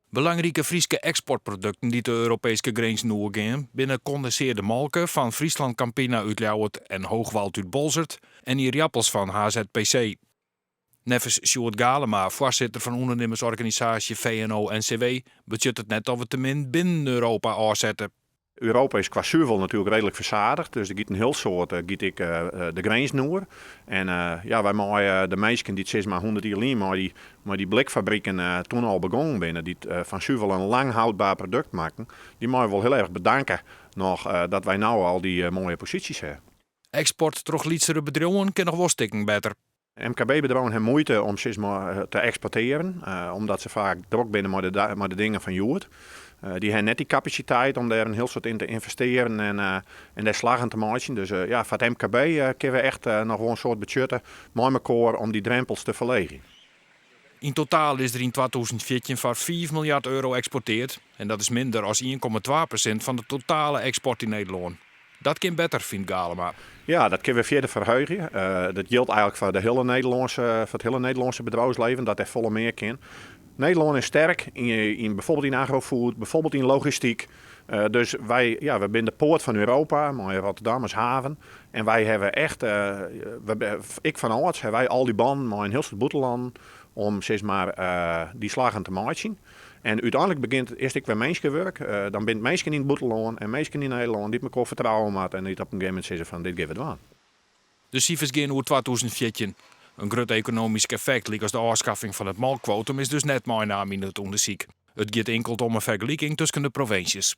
Belangrike Fryske eksportprodukten dy't de Europeeske grinzen oergean, binne kondensearde molke fan Friesland Campina út Ljouwert en Hoogwald út Boalsert en ierdappels fan HZPC. Neffens Sjoerd Galema, foarsitter fan ûndernimmersorganisaasje VNO-NCW, betsjut it net dat we te min binnen Europa ôfsette. Europa is kwa suvel natuerlik reedlik fersadigd, dus der giet in hiel soad giet ek de grinzen oer. En ja, wy meie de minsken dy't sis mar 100 jier lyn mei dy, mei dy blikfabriken toen al begongen binne, dy't fan suvel in lang houdbaar produkt makken, dy meie wol hiel erch bedanke noch dat wy no al dy moaie posysjes ha. Eksport troch lytsere bedriuwen kin noch wol stikken better. MKB-bedriuwen ha muoite om sis mar te eksportearjen, omdat se faak drok binne mei de, mei de dingen fan hjoed. Dy ha net dy kapasiteit om dêr in hiel soad yn te ynvestearjen en, en dêr slaggen te meitsjen. Dus ja, foar it MKB kinne we echt noch wol in soad betsjutte mei mekoar om dy drempels te ferleegjen. Yn totaal is der yn 2014 foar 5 miljard euro eksporteard en dat is minder as 1,2% fan de totale eksport yn Nederlân. Dat kin better, fynt Galema. Ja, dat kinne we fierder ferheegje. Dat jildt eigenlik foar de hiele Nederlânske, foar it hiele Nederlânske bedriuwslibben, dat dêr folle mear kin. Nederlân is sterk yn, byfoarbyld yn agrofood, byfoarbyld yn logistyk. Dus wy, ja, wy binne de poart fan Europa, mei Rotterdam as haven. En wy hawwe echt, ek fan âlds hawwe wy al dy bannen mei in hiel soad bûtenlannen om sis mar dy slaggen te meitsjen. En úteinlik begjint it ek wer minskewurk. Dan binne it minsken yn it bûtenlân en minsken yn Nederlân dy't mekoar fertrouwe moatte en dy't op in gegeven momint sizze fan dit gean we dwaan. De sifers gean oer 2014. In grut ekonomysk effekt lykas de ôfskaffing fan it molkkwotum is dus net meinaam yn it ûndersyk. It giet inkeld om in fergeliking tusken de provinsjes.